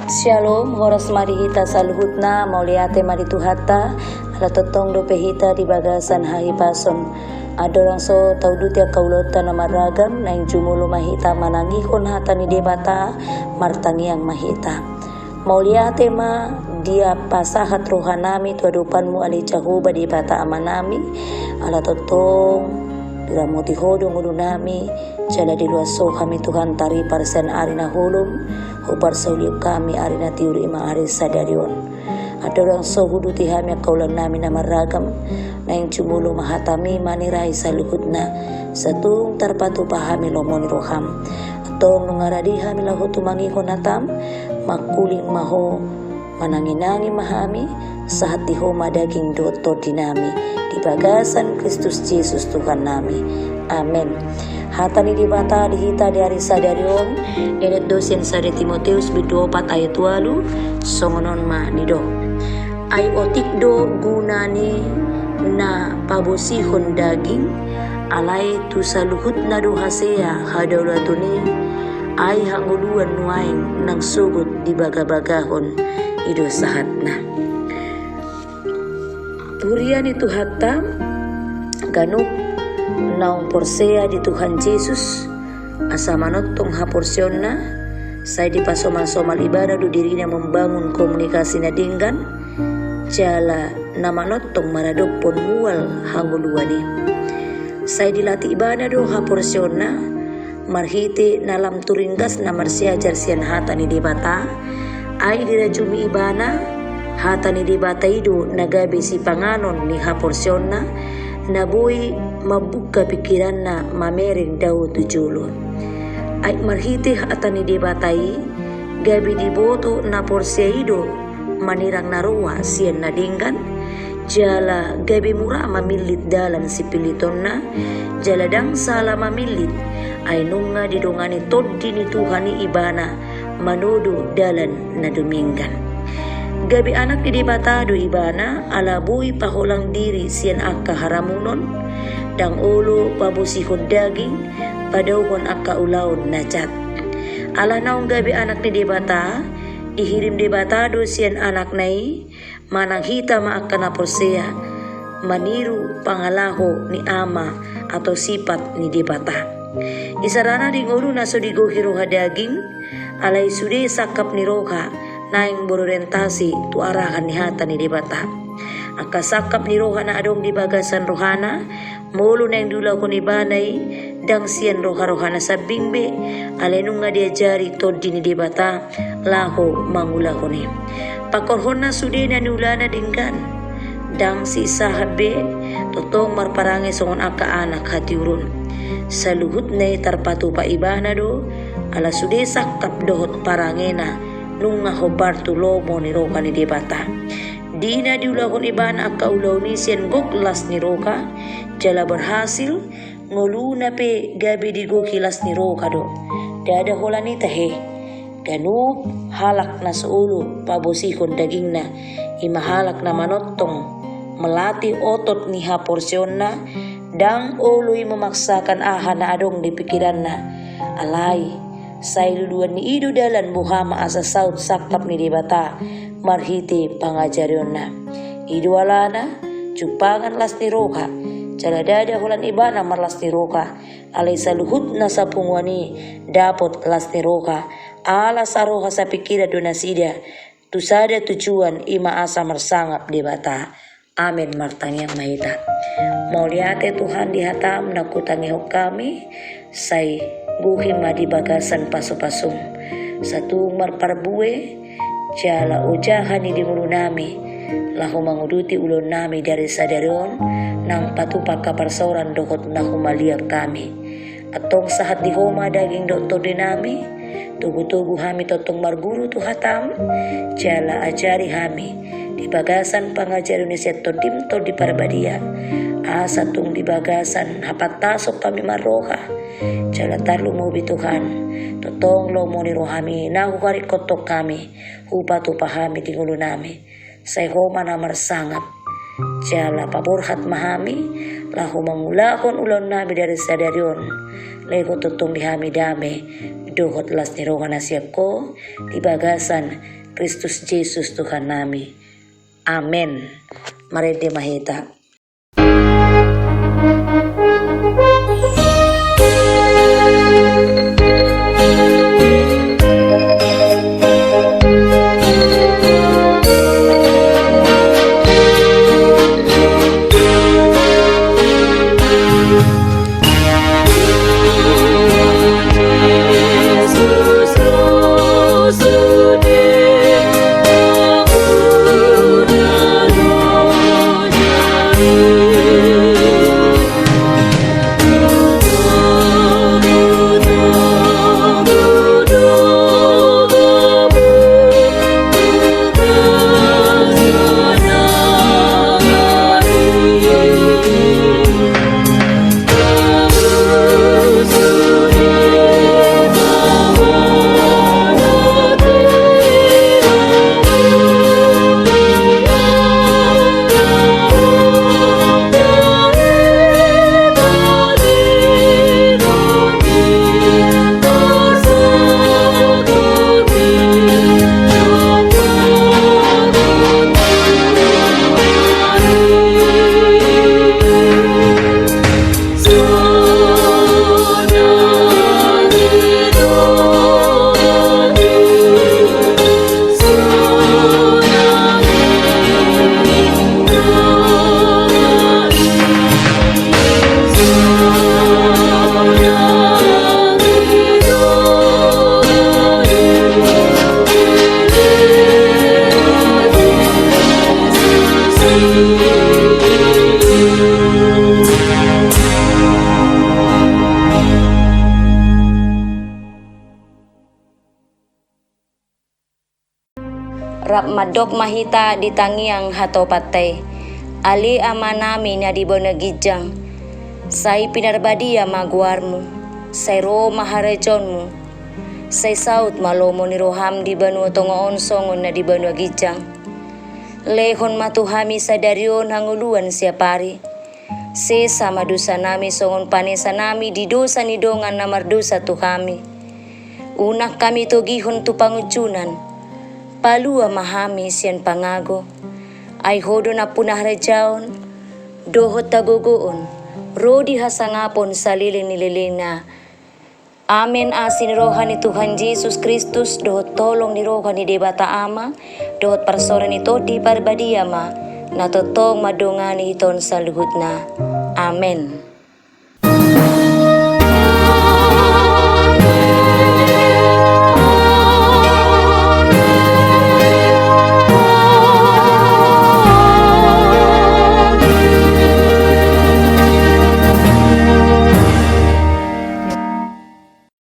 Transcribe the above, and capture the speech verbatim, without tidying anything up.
Syalom, horas ma di hita saluhutna, mauliate ma di Tuhanta, ala tongtong dope hita di bagasan hahipason. Andorang so tauduti angka ulaonta na marragam, naeng jumolo ma hita manangihon hata ni Debata, martangiang ma hita. Mauliate ma, dia pasahat rohanami tu adopanmu ale Jahowa Debata Amanami, ala tongtong diramoti Ho do ngolunami, jala diloas Ho hami Tuhan taripar sian ari na holom, huparsaulihon hami ari na tiur i ma ari sadari on. Andorang so huduti hami angka ulaonnami na marragam, naeng jumolo ma hataMi manirai saluhutna, sai tung tarpatupa hami lomo ni rohaM. Antong nunga rade hami laho tumangihon hataM, mangkuling ma Ho, mananginangi ma hami, sahat di Ho ma daging dohot tondinami, di bagasan Kristus Jesus Tuhannami. Amen. Hata ni Debata di hita di ari sadari on, lelet do sian sada Timoteus bindu opat ayat ualu, songon on ma didok. Ai otik do guna ni na pabosihon daging, alai tu saluhutna do hasea hadaulaton i, ai hangoluan nuaeng nang sogot dibagabagahon i do sahatna. Huria ni Tuhanta, ganup naung porsea di Tuhan Jesus, asa manongtong haporseaonna, sai dipasomalsomal ibana do dirina membangun komunikasi na denggan, jala na manongtong maradophon mual hangoluan i. Sai dilatih ibana do haporseaonna, marhite na lam tu ringgas na marsiajar sian hata ni Debata, ai dirajumi ibana, hata ni Debata i do na gabe sipanganon ni haporseaonna, na boi mambuka pingkiranna mamereng dao tu jolo. Ai marhite hata ni Debata i, gabe diboto na porsea i do, manirang na roa sian na denggan, jala gabe mura mamillit dalan sipillitonna, jala ndang sala mamillit, ai nunga didongani Tondi ni Tuhan i ibana, manodo dalan na dumenggan. Gabe anak ni Debata do ibana, ala boi paholang diri sian angka haramunon, ndang olo pabosihon daging, padaohon angka ulaon na jat. Ala naung gabe anak ni Debata, dihirim Debata do sian anakna i, manang hita ma angka na porsea, maniru pangalaho ni Ama atau sipat ni Debata. Isarana di ngolu na so digohi roha daging, alai sude sangkap ni roha, naeng berorientasi tu arahan ni hata ni Debata. Angka sangkap ni roha na adong di bagasan rohana, molo naeng diulahon ibana i, ndang sian roharohana sambing be, alai nunga diajari Tondi ni Debata, laho mangulahon i. Pangkorhonna sude na niulana denggan, ndang sisahat be, tongtong marparange songon angka anak hatiuron. Saluhutna i tarpatupa ibana do, ala sude sangkap dohot parangena, nunga hombar tu lomo ni roha ni Debata. Di na diulahon ibana angka ulaon i sian gok las ni roha, jala berhasil, ngoluna pe gabe digohi las ni roha do. Ndada holan i tahe. Ganup halak na so olo pabosihon dagingna, i ma halak na manongtong, melatih otot ni haporseaonna, ndang olo i memaksakan aha na adong di pingkiranna. Alai, sai luluan ni i do dalan boha ma asa saut sangkap ni Debata, marhite pangajarionna. I do alana, jumpangan las ni roha, jala ndada holan ibana marlas ni roha, alai saluhutna sapunguan i dapot las ni roha, ala saroha sapingkiran do nasida, tu sada tujuan i ma asa marsangap Debata. Amen, martangiang ma hita. Mauliate Tuhan di hataM na hutangihon hami, sai gohi ma di bagasan pasupasu-M. Sai tung marparbue, jala ojahan i di ngolunami, laho manguduti ulaonnami dari sadari on, nang patupa angka parsaoran dohot na humaliang hami. Antong sahat di Ho ma daging dohot tondinami, togutogu hami tongtong marguru tu hataM, jala ajari hami, di bagasan pangajarion ni sian TondiM Tondi Parbadia, asa tung di bagasan hapantason hami marroha, jala tarlumobi Tuhan, tongtong lomo ni rohaMi na huharingkothon hami, hupatupa hami di ngolunami. Sai Ho ma na marsangap. Jala paborhat ma hami laho mangulahon ulaonnami di ari sadari on. Lehon tongtong di hami dame dohot las ni roha na siap Ho di bagasan Kristus Jesus Tuhannami. Amen. Marende ma hita. Rap mandok ma hita di tangiang hatopan i. Ale Amanami na di banua ginjang, sai pinarbadia ma goarmu, sai ro ma harajaonmu, sai saut ma lomo ni roham di banua tonga on songon na di banua ginjang. Lehon ma tu hami sadari on hangoluan siapari. Sesa ma dosanami songon panesanami di dosa ni dongan na mardosa tu hami. Unang hami togihon tu pangunjunan. Palua ma hami sian pangago. Ai Ho do nampuna harajaon dohot hagogoon ro di hasangapon saleleng ni lelengna. Amen. Asi ni roha ni Tuhan Jesus Kristus dohot holong ni roha ni Debata Ama dohot parsaoran ni Tondi Parbadia ma na tongtong mandongani hita on saluhutna. Amen.